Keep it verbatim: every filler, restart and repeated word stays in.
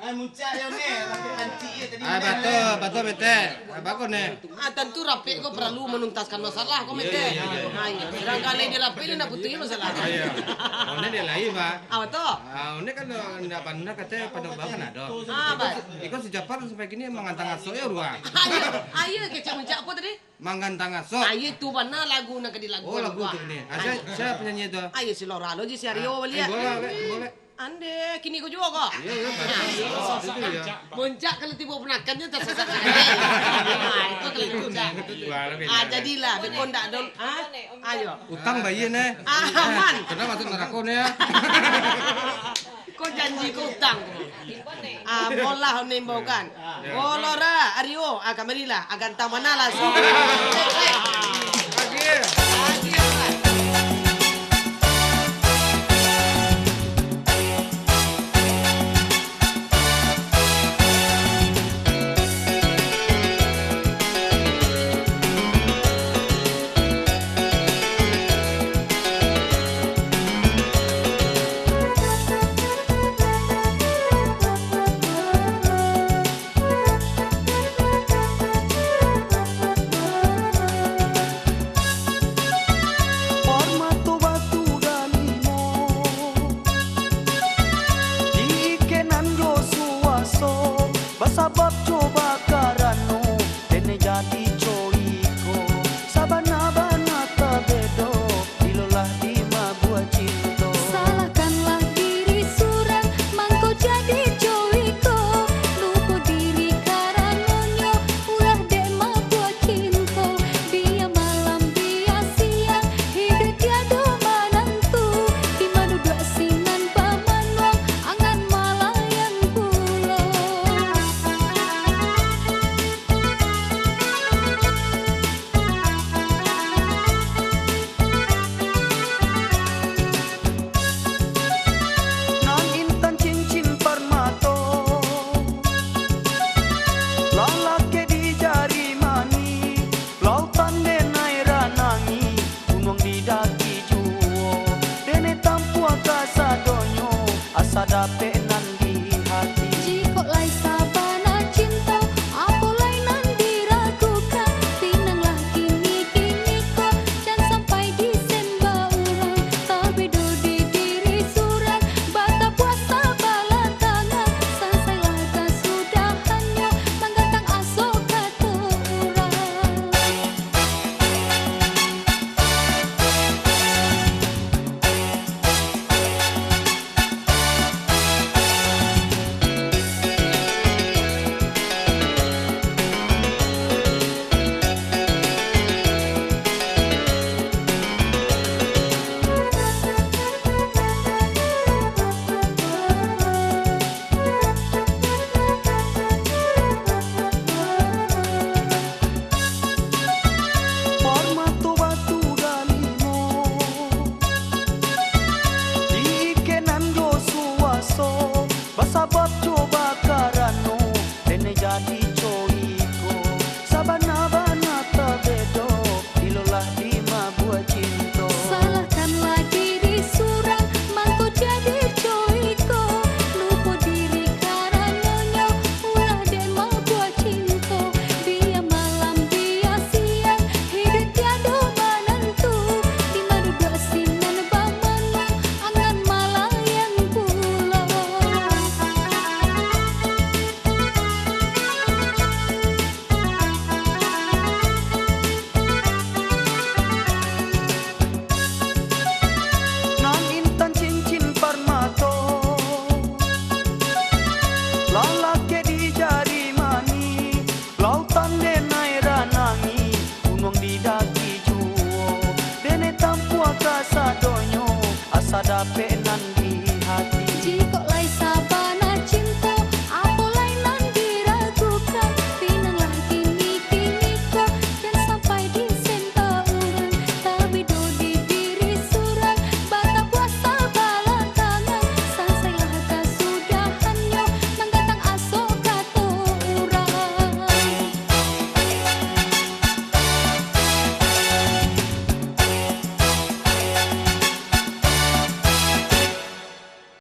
Muncak yo ne, tapi anti ye tadi. Ah, batua, batua, Mete. Ah, bagus ne. Ah, tantu rapek ko paralu manuntaskan masalah ko, Mete. Iyo, iyo, iyo. Ah, iyo. Sadangkan lai di rapek ni nak putuih masalah. Iyo. One dek lai, Pak. Ah, batua. Ah, one kan ndak pandai kato pado Bang kan ado. Ah, batua. Iko si Japar sampai kini mangantang asok yo, Ruang. Ayo, ayo, kecek Muncak apo tadi? Mangantang asok. Ayo, tu bana lagu nan ka dilagu. Oh, lagu tu ni. Ah, sia, sia penyanyi tu? Ayo, si Laura lo je, si Aryo baliak. Boleh, boleh, boleh. Ande, kini ko juo ko? Iyo, iyo, bagus. Muncak kalau tibo ponakan nyo tasasat sakali. Ah, itu kalau Muncak. Ah, jadilah, beko ndak ado, ah? Ayo. Utang bayia, eh. Ah, aman. Kena masuk narako ne, yo. Ko janji ko utang. Ah, bolah ne imbau kan. Oh, Laura, Aryo, ah, kamarilah. Ah, gantang bana lah. Agih. Agih, Laura. Parmato batu dalimo, diikenan jo suaso, basabab coba karano, dene jadi co iko, sabana-bana tabedo, bilo lah dimabuak cinto. Salahkanlah diri surang, mangko jadi co iko, lupo diri karanonyo, ulah dek mabuak cinto. Bia malam, bia siang, hiduik tiado manantu, dima duduak sinan bamanuang, angan malayang pulo. Nan intan cincin parmato, lalakek di jari mani, lautan denai ranangi, gunuang di daki juo, dene tampuah kasadonyo, asa dapek nan di hati. Jikok lai sabana cinto, apo lai nan diragukan? Pinanglah kini-kini ko, jan sampai disemba urang. Tabedo di diri surang, batapuah sabalah tangan. Sansailah kasudahannyo, manggantang aso kato urang. Parmato batu dalimo, diikenan jo suaso, basabab coba karano, dene jadi co iko, sabana-bana tabedo, bilo lah dimabuak cinto. Salahkanlah diri surang, mangko jadi co iko, lupo diri karanonyo, ulah dek mabuak cinto. Bia malam, bia siang, hiduik tiado manantu, dima duduak sinan bamanuang, angan malayang pulo. Nan intan cincin parmato, lalakek di jari mani, lautan denai ranangi, gunuang di daki juo, dene tampuah kasadonyo, asa dapek